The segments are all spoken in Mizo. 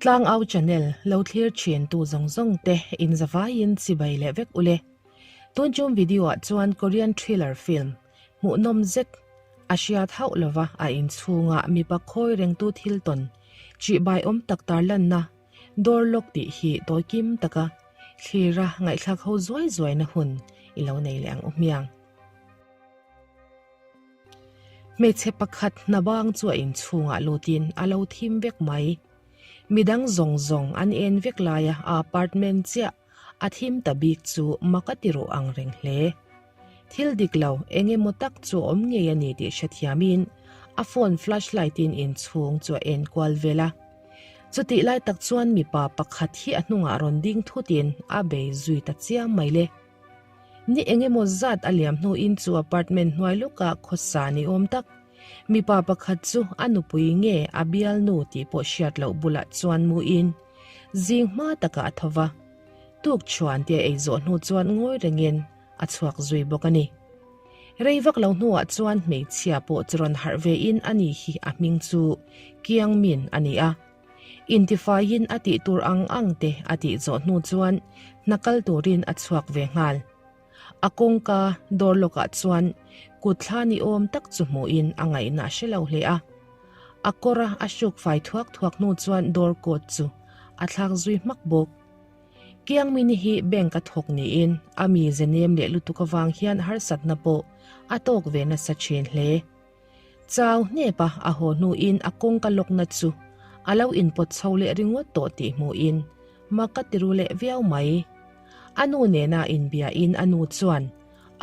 Tlangau channel lo thlir thin tu zawng zawng te in zavaiin chibai leh vek ule. Tun chung video ah chuan Korean thriller film hmuhnawm zet a hriat hauh lova a inchhunga mipa khawi rengtu thil tawn chihbai awm tak tarlanna Door lock tih hi tawi kim taka thlira ngaihthlak ho zuai zuaina hun i lo nei leh ang u hmiang. Hmeichhe pakhat hna bang chu a inchhungah lutin a lo thim vek mai. Midang zawng zawng an en vek laia a apartment chiah a thim ta bik chu mak a ti rawh ang reng hle. Thil dik lo eng emaw tak chu a awm ngei a ni tih hrethiamin a phone flashlight in inchhung chu a en kual vel a. Chutih lai tak chuan mipa pakhat hi a hnungah rawn ding thutin a bei zui ta chiam mai le. Ni eng emaw zat a liam hnuin chu apartment hnuai lawkah khawsa ni awm tak mipa pakhat chu a nupui nge a bialnu tih pawh hriat loh bulah chuan muin zing hma takah a tho va. Tuk chhuan te a ei zawh hnu chuan ngawi rengin a chhuak zui bawk a ni. Rei vak lo hnuah chuan hmeichhia pawh chu rawn harh vein a ni hi a hming chu Kiang Min a ni a. Intifaiin a tih tur ang ang te a tih zawh hnu chuan hna kal turin a chhuak ve nghal. A kawngka dawr lawkah chuan kut thla ni awm tak chu hmuhin a ngaihna a hre lo hle a. A kawra a hruk fai thuak thuak hnu chuan dawr kawt chu a thlak zui hmak bawk. Kiangmini hi bank a thawk niin a mize nem leh lutuk avang hian harsatna pawh a tawk ve nasa thin hle. Chau hnep a a haw hnuin a kawngka lawkna chu a lo inpawt chho leh ringawt tawh tih hmuhin mak ka ti ru leh viau mai. A nu nena inbiain a nu chuan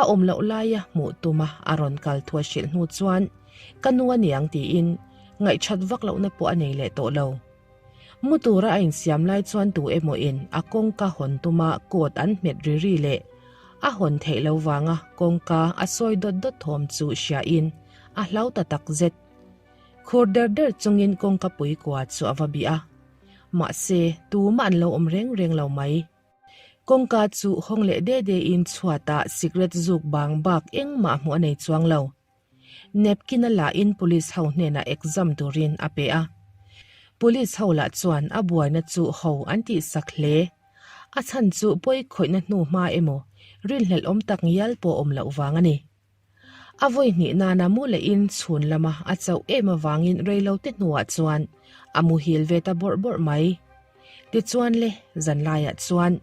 a awm loh laia hmuh tuma a rawn kal thu a hrilh hnu chuan ka nu a niang tiin ngaihṭhat vak lohna pawh a nei leh tawh lo. Mu tura a insiam lai chuan tu emaw in a kawngka hawn tuma coat an hmet ri ri leh a hawn theih lo vanga kawngka a sawi dawt dawt thawm chu hria in a hlau ta tak zet. Khur der der chungin kawngka pui kua chu a va bih a. Mahse, tumah an lo awm reng reng lo mai. Kawngka chu hawng leh de de in chhuatah sikret zuk bang bak engmah hmuh a nei chuang lo. Napkin a la in police ho hnenah exam turin a pe a. Police ho lah chuan a buaina chu ho an tihsak hle. A chhan chu pawi khawihna hnu hma emaw rinhlelh awm tak ngial pawh awm loh vang a ni. A vawi hnih nana mu leh in chhun lama a chauh em avangin reilote hnuah chuan a muhil ve ta bawrh bawrh mai. Tichuan le, zanlaiah chuan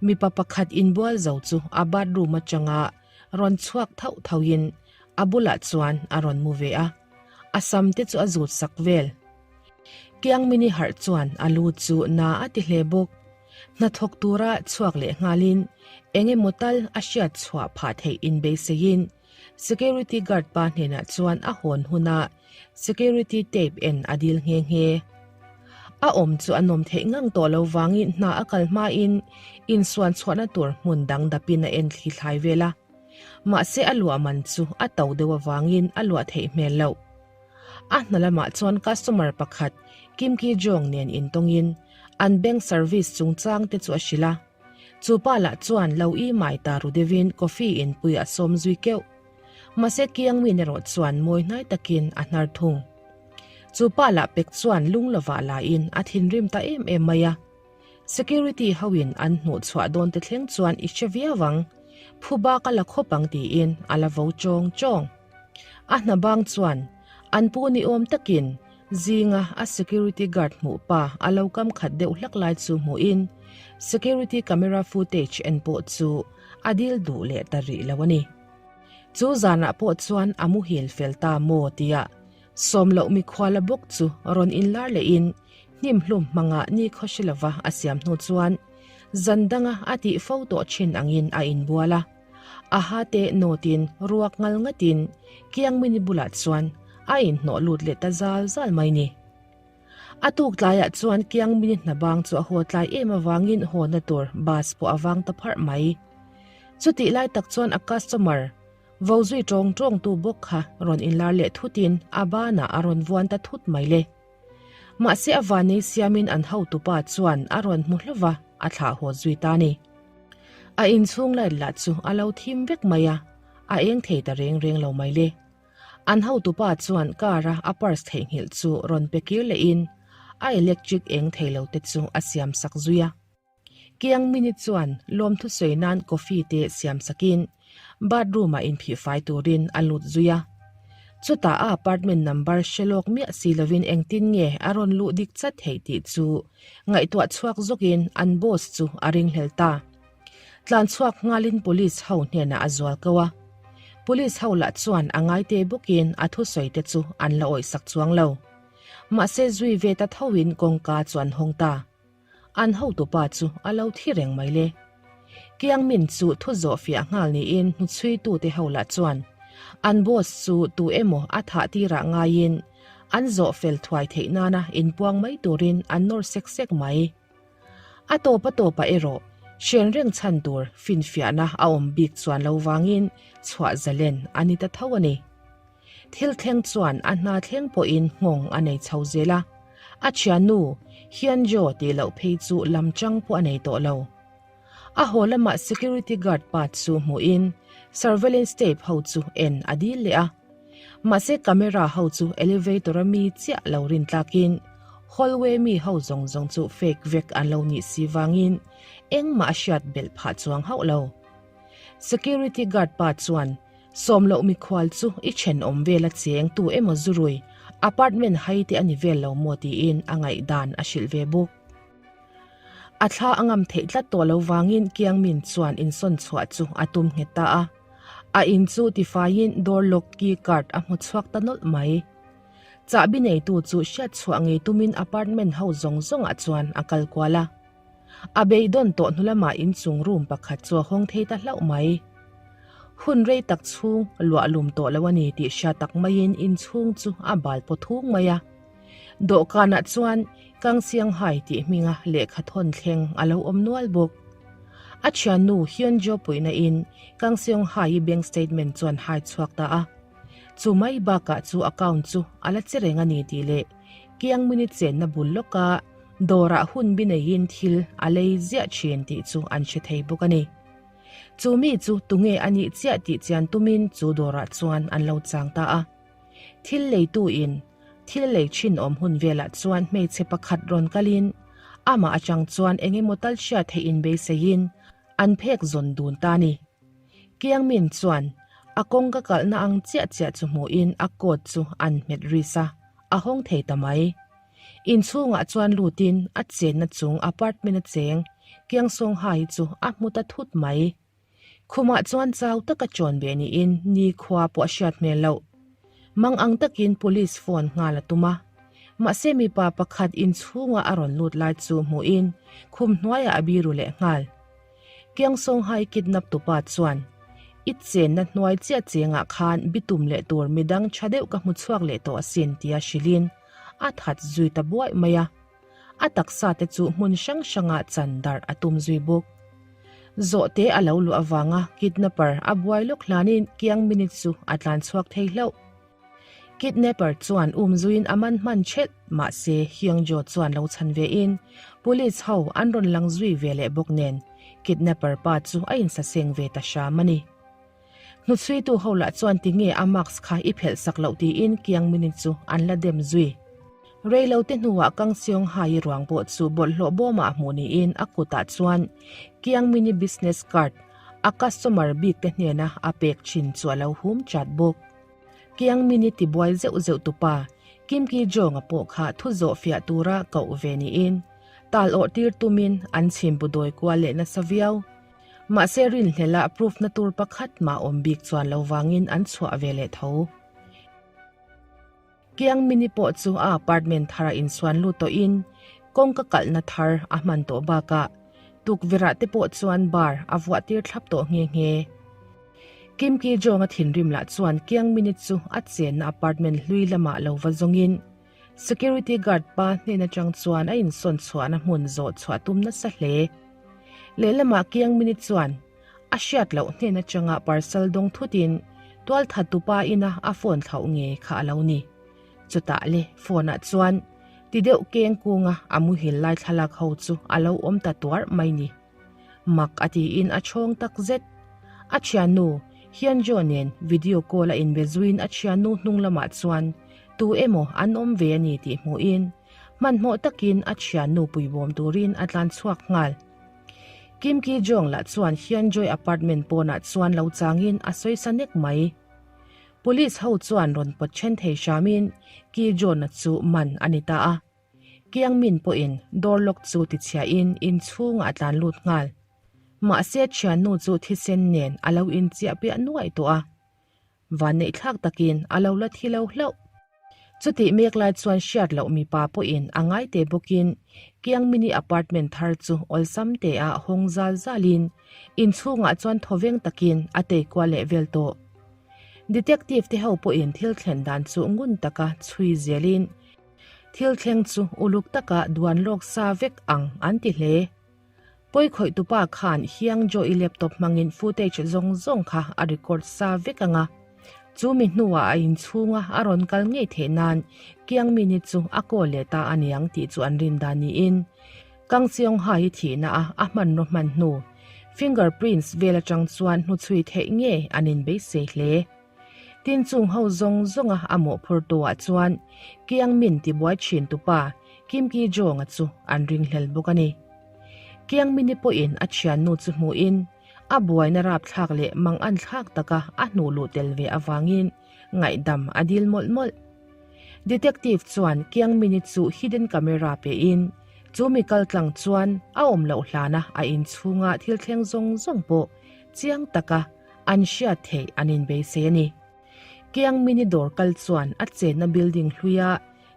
mipa pakhat inbual zo chu a bathroom atanga rawn chhuak thauh thauhin a bulah chuan a rawn mu ve a, a sam te chu a zut sak vel. Kiangmini harh chuan a lu chu na a ti hle bawk. Hnathawk tura chhuak leh nghalin eng emaw tal a hriat chhuah phah theih inbeiseiin security guard pa hnenah chuan a hawn huna security tape en a dil nghe nghe. A awm chu a nawm theih ngang tawh lo vangin hna a kal hmain insuan chhuahna tur hmun dang dapin a en thli thlai vel a. Mahse a luah man chu a to deuh avangin a luah theih hmel loh. A hna lamah chuan customer pakhat Kim Ki Jong nen intawngin an bank service chungchang te chu a hrilh a. Chu pa lah chuan lo i mai ta ru deuhin coffee inpui a sawm zui keuh. Mahse Kiang Min erawh chuan mawi hnai takin a hnar thung. Chu pa lah pek chuan lung lovah lain a thinrim ta em em mai a. Security hoin an hmuh chhuah dawn te thleng chuan i hre viau ang, phu bak a la khawp ang tiin a la vo chawng chawng. A hna bang chuan an pu ni awm takin zinga a security guard hmuh pa a lo kam khat deuh hlak lai chu hmuhin security camera footage en pawh chu a dil duh leh ta rih lo a ni. Chu zanah pawh chuan a muhil fel ta maw tia sawm loh mikhuala bawk chu rawn inlar lehin hnim hlum hmanga ni khawhri lova a siam hnu chuan zan danga a tih fo tawh thin angin a inbual a. A ha te nawtin ruak ngal ngatin Kiangmini bulah chuan a inhnawh lut leh ta zal zal mai ni. A tuk tlaiah chuan Kiangmini hna bang chu a haw tlai em avangin hawna tur bus pawh a vang ta pharh mai. Chutih lai tak chuan a customer vo zui tawng tawng tu bawk kha rawn inlar leh thutin a banah a rawn vuan ta thut mai le. Mahse a vanei siamin an hotupa chuan a rawn hmu hlauh a, a thlah haw zui ta ni. A inchhung light lah chu a lo thim vek mai a, a eng thei ta reng reng lo mai le. An hotupa chuan car a a purse theihnghilh chu rawn pe kir lehin. a electric eng thei lo te chu a siam sak zui a. Kiang Mini chuan lawmthu sawi nan coffee te siam sakin bathroom ah inphih fai turin a lut zui a. Chutah a apartment number hre lawk miah si lovin engtin nge a rawn luh dik chat theih tih chu ngaihtuah chhuak zawkin an boss chu a ringhlel ta. Tlan chhuak nghalin police ho hnenah a zual ko a. Police ho lah chuan a ngaite bawkin a thusawi te chu an la awihsak chuang lo. Mahse zui ve ta thoin kawngka chu an hawng ta. An hotupa chu a lo thi reng mai le. Kiangmin chu thu zawh fiah nghal niin hnuchhuitute ho lah chuan an boss chu tu emaw a thah tirah ngaiin an zawh fel thuai theih nana inpuang mai turin an nawr sek sek mai. A tawp a tawpah erawh hren reng chhan tur finfiahna a awm bik chuan lo vangin chhuah zalen a ni ta tho a ni. Thil thleng chuan a hna thleng pawhin nghawng a nei chho zel a, a thiannu Hyunjo tih loh phei chu lam chang pawh a nei tawh lo. A haw lamah security guard pa chu hmuhin surveillance tape ho chu en a dil leh a. Mahse camera ho chu elevator a mi chiah lo rin tlakin hallway mi ho zawng zawng chu fake vek an lo nih si vangin engmah a hriat belh phah chuang hauh lo. Security guard pa chuan Sawm loh mikhual chu i thenawm vel a cheng tu emaw zurui apartment hai te a ni vel lo maw tiin a ngaihdan a hrilh ve bawk. A thla a ngam theih tlat tawh lo vangin Kiangmin chuan insawn chhuah chu a tum nghet ta a. A in chu tifaiin door lock key card a hmu chhuak ta nawlh mai. Chahbi neitu chu hriat chhuah ngei tumin apartment ho zawng zawngah chuan a kal kual a. A beidawn tawh hnu lamah inchung room pakhat chu a hawng thei ta hlauh mai. Hun rei tak chhung luah lum tawh lo a ni tih hria tak maiin inchhung chu a bal paw thung mai a. Dawhkanah chuan Kang Siang Hai tih hminga lehkha thawn thleng a lo awm nual bawk. A thiannu Hyun Jo puihna in Kang Seong Hai-i bank statement chuan hai chhuak ta a. Chu mai bakah chu account chu a la che reng a ni tih leh Kiang minute chenna bul lawka Dawrah hun bi neiin thil a lei ziah thin tih chu an hre thei bawk a ni. Chu mi chu tunge a nih chiah tih chian tumin chu dawrah chuan an lo chang ta a. Thil leituin thil lei thin awm hun velah chuan hmeichhe pakhat rawn kalin amah atang chuan eng emaw tal hriat theih inbeiseiin an phek zawn dun ta a ni. Kiangmin chuan a kawngka kalhna ang chiah chiah chu hmuhin a coat chu an hmet ris a, a hawng thei ta mai. Inchhungah chuan lutin a chenna chung apartment a cheng Kiang Song Hai chu a hmu ta thut mai. Khumah chuan chau taka chawn ve niin nikhua pawh a hriat hmel loh. Mang ang takin police phone nghal a tum a. Mahse mipa pakhat inchhunga a rawn lut lai chu hmuhin khum hnuaiah a biru leh nghal. Kiang Song Hai kidnap tupa chuan, I chenna hnuai chiah chengah khan bitum leh tur midang tha deuh ka hmu chhuak leh tawh asin tia hrilhin a that zui ta buaih mai a. A taksa te chu hmun hrang hrangah chan darh a tum zui bawk. Zawhte a lo luh avanga kidnapper a buai lawk hlanin Kiang Minute chu a tlan chhuak thei hlauh. Kidnapper chuan um zuiin a man hman thelh, mahse Hyungjo chuan lo chhan ve in police ho an rawn lang zui ve leh bawk nen kidnapper pa chu a insaseng ve ta hram a ni. Hnuchhuitu ho lah chuan tinge a mask kha i phelh sak loh tiin Kiang Minute chu an la dem zui. Reilo te hnuah Kang Seong Hai ruang pawh chu bawlhhlawh bawmah hmuh niin a kutah chuan Kiang Mini business card a customer bik te hnena a pek thin chu a lo hum chat bawk. Kiang Mini tibuai zeuh zeuh tupa Kim Ki Jong-a pawh kha thu zawh fiah tura koh ve niin tal awh tir tumin an chhimbu dawi kual leh nasa viau. Mahse rinhlelh ah proof na tur pakhat mah awm bik chuan lo vangin an chhuah ve leh tho. Kiang Mini pawh chu a apartment thar a insuan lut tawhin kawngka kalhna thar a hman tawh bakah tukverh te pawh chuan bar a vuah tir thlap tawh nghe nghe. Kim Ki Jong a thinrim lah chuan Kiang Mini chu a chenna apartment hlui lamah lo va zawngin security guard pa hnen atang chuan a insawn chhuahna hmun zawh chhuah tum nasa hle. Lehlamah Kiang Mini chuan A hriat loh hnen atanga parcel dawng thutin tualthat tupa ina a phone thlauh nge kha a lo ni. Chutah le phone ah chuan ti deuh keng kunga a muhil lai thlalak ho chu a lo awm ta tuar mai ni. Mak a tiin a chhawng tak zet. A thiannu Hyunjo nen video call a inbe zuiin a thiannu hnung lamah chuan tu emaw an awm ve a ni tih hmuhin. Hmanhmawh takin a thiannu puibawm turin a tlan chhuak nghal. Kim Ki Jong lah chuan Hyun Joy apartment pawnah chuan lo changin a sawi sa nek mai. Police ho chuan rawn pawt then thei hramin Ki Jong-a chu man a ni ta a. Kiang Min pawhin door lock chu tichhiahin inchhungah a tlan lut nghal. Mahse thiannu chu thisen nen a lo inchiah piah nuaih tawh a. Vanneih thlak takin a lo la thi lo hlauh. Chutih mek lai chuan hriat loh mipa pawhin a ngai te bawkin Kiang Mini apartment thar chu awlsam te ah hawng zal zalin inchhungah chuan thawveng takin a tei kual leh vel tawh. Detective te ho pawhin thil thlen dan chu ngun taka chhui zelin thil thleng chu uluk taka duan lawk sa vek ang an ti hle. Pawi khawih tupa khan Hiang Joe-i laptop hmangin footage zawng zawng kha a record sa vek ang a. Chu mi hnuah a inchhunga a rawn kal ngei theih nan Kiang Mini chu a call leh ta a niang tih chu an rin dan niin Kang Seong Hai-i thihna a a hmanraw hman hnu fingerprints vel atang chuan hnuchhui theih ngei an inbeisei hle. Tin chung ho zawng zawnga a mawhphurtuah chuan Kiang Min tibuai thin tupa Kim Ki Jong-a chu an ringhlel bawk a ni. Kiang Min-i pawhin a thiannu chu hmuhin a buaina rapthlak leh manganthlak taka a hnuh luh tel ve avangin ngaihdam a dil mawlh mawlh. Detective chuan Kiang Min-i chu hidden camera pein chu mi kaltlang chuan a awm loh hlana a inchhunga thil thleng zawng zawng pawh chiang taka An hriat theih an inbeisei a ni. Kiang Mini dawr kal chuan a chenna building hluia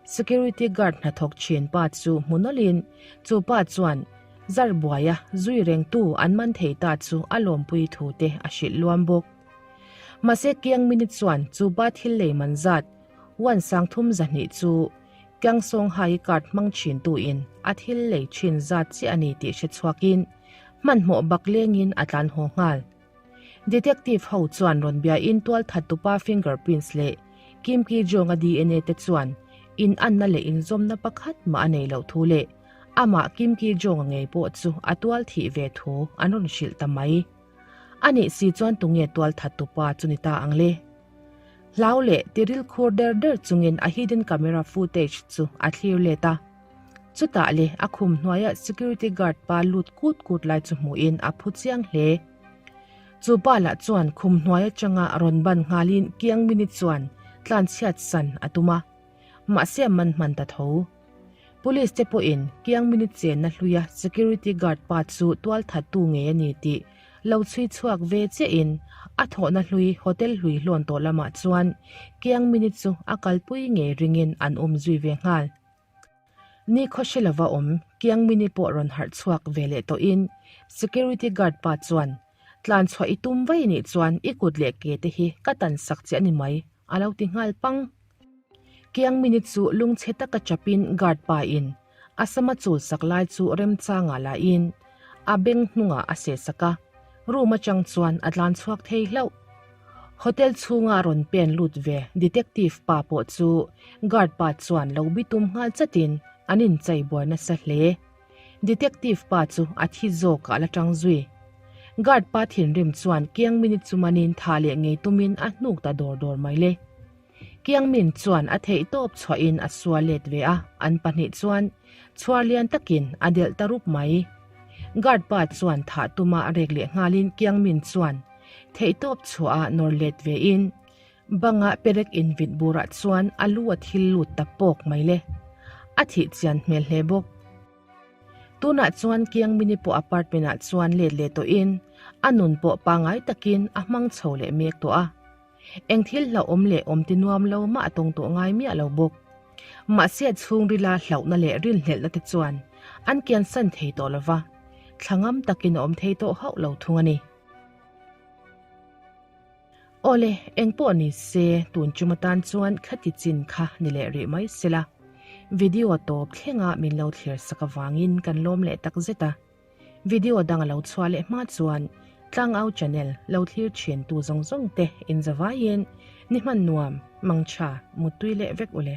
security guard hnathawk thin pa chu hmu nawlhin chu pa chuan zar buaia zui rengtu an man thei ta chu a lawmpui thu te a hrilh luam bawk. Mahse Kiang Mini chuan chu pa thil lei man zat one 30 zahnih chu Kiang Song Hai card hmang thin tuin a thil lei thin zat chiah a ni tih hre chhuakin hmanhmawh bak lengin a tlan haw nghal. Detective ho chuan rawn biain tualthat tupa fingerprints leh Kim Ki Jong-a DNA te chuan inanna leh inzawmna pakhat mah a nei loh thu leh amah Kim Ki Jong-a ngei pawh chu a tual thih ve thu an rawn hrilh ta mai. A nih si chuan tunge tualthat tupa chu ni ta ang le? Hlau leh tiril khur der der chungin a hidden camera footage chu a thlir let a. Chutah leh a khum hnuaia security guard pa lut kut kut lai chu hmuhin a phu chiang hle. Chu pa lah chuan khum hnuai atanga rawn ban nghalin kiang minute chuan tlanchhiat san a tum a. Mahse a man hman ta tho. Police te pawhin kiang minute chenna hluia security guard pa chu tualthattu ngei a ni tih lo chhui chhuak ve chiahin a thawhna hlui hotel hlui hlawn tawh lamah chuan kiang minute chu a kalpui ngei ringin an awm zui ve nghal. Ni khawhre lova awm Kiang Mini pawh rawn harh chhuak ve leh tawhin security guard pa chuan, Tlan chhuah i tum vai nih chuan i kut leh ke te hi ka tan sak che a ni mai, a lo ti nghal pang. Kiang Mini chu lungchhe taka chapin guard pa in a sama chul sak lai chu remchangah lahin a beng hnungah a seh sak a, room atang chuan a tlan chhuak thei hlauh. Hotel chhunga rawn pen lut ve detective pa pawh chu guard pa chuan lo bitum nghal chatin an inchei buai nasa hle. Detective pa chu a thi zawk ah la tang zui. Guard pa thinrim chuan Kiang Min-i chu manin tha leh ngei tumin a hnuk ta dawr dawr mai le. Kiang Min chuan a theih tawp chhuahin a sua let ve a, an pahnih chuan chhuar lian takin a delh ta rup mai. Guard pa chuan thah tuma a rek leh nghalin Kiang Min chuan theih tawp chhuah a nawr let ve in banga perek invit burah chuan a lu a thil lut ta pawk mai le. A thih chian hmel hle bawk. Tunah chuan Kiang Mini pawh apartment ah chuan let leh tawhin a nun pawh pangai takin a hmang chho leh mek tawh a. Eng thil hlauhawm leh awm ti nuam lo mah a tawng tawh ngai miah lo bawk. Mahse a chhungrila hlauhna leh rinhlelhna te chuan an kiansan thei tawh lo va, thla ngam takin a awm thei tawh hauh lo thung a ni. Awle, eng pawh ni se, tun chum atan chuan khati chin kha ni leh rih mai sela. Video tawp thlenga min lo thlir sak avangin kan lawm leh tak zet a. Video dang a lo chhuah leh hma chuan Tlangau channel lo thlir thin tu zawng zawng te in zavaiin ni hman nuam, mangtha, muttui leh vek ule.